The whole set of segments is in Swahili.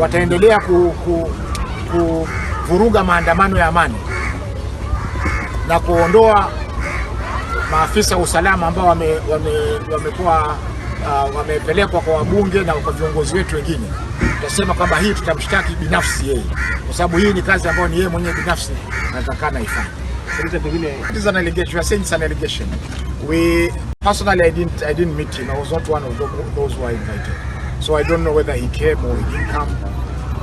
wataendelea kuvuruga maandamano ya amani na kuondoa maafisa wa usalama ambao wamekuwa wamepelekwa kwa wabunge na kwa viongozi wetu wengine, tutasema kwamba hii tutamshtaki binafsi yeye, kwa sababu hii ni kazi ambayo ni yeye mwenyewe binafsi anatakana ifanye. It is an allegation. We are saying it's an allegation. We personally, I didn't meet him. I was not one of those who were invited, so I don't know whether he came or he didn't come.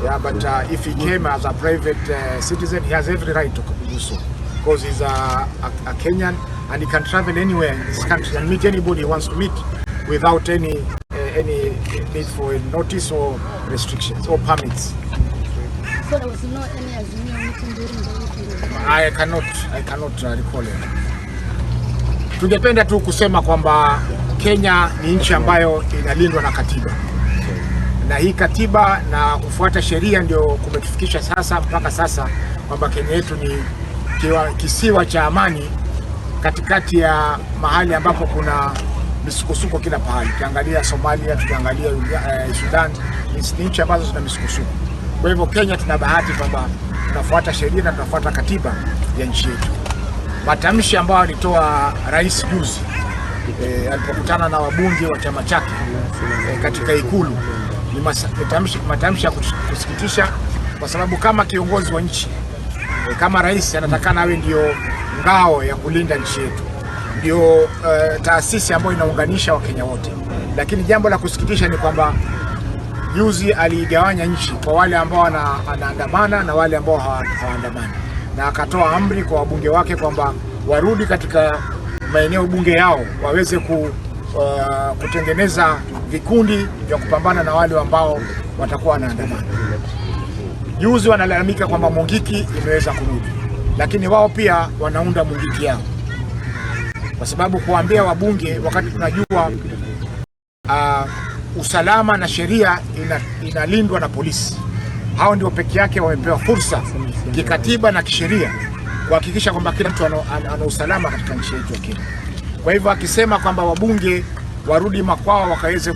Yeah, but if he came as a private citizen, he has every right to do so because he's a Kenyan and he can travel anywhere in this country and meet anybody he wants to meet without any need for a notice or restrictions or permits. So there was no any Azimio meeting during the weekend? I cannot recall it. Tungependa tu kusema kwamba Kenya ni nchi ambayo inalindwa na katiba, na hii katiba na kufuata sheria ndio kumetufikisha sasa mpaka sasa kwamba Kenya yetu ni kisiwa cha amani katikati ya mahali ambapo kuna misukosuko kila pahali. Tukiangalia Somalia, tukiangalia Sudan, ni nchi ambazo zina misukosuko. Kwa hivyo Kenya tuna bahati kwamba tunafuata sheria na tunafuata katiba ya nchi yetu. Matamshi ambayo alitoa rais juzi alipokutana na wabunge wa chama chake katika Ikulu ni matamshi ya kusikitisha, kwa sababu kama kiongozi wa nchi kama rais anatakana awe ndio ngao ya kulinda nchi yetu, ndio taasisi ambayo inaunganisha Wakenya wote. Lakini jambo la kusikitisha ni kwamba juzi aliigawanya nchi kwa wale ambao wanaandamana na wale ambao hawaandamani, na akatoa amri kwa wabunge wake kwamba warudi katika maeneo bunge yao waweze kutengeneza vikundi vya kupambana na wale ambao watakuwa wanaandamana. Juzi wanalalamika kwamba Mungiki imeweza kurudi, lakini wao pia wanaunda Mungiki yao, kwa sababu kuambia wabunge wakati tunajua usalama na sheria inalindwa na polisi. Hao ndio peke yake wamepewa fursa kikatiba na kisheria kuhakikisha kwamba kila mtu ana usalama katika nchi yetu ya Kenya. Kwa hivyo akisema kwamba wabunge warudi makwao wakaweze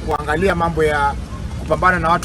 kuangalia mambo ya kupambana na watu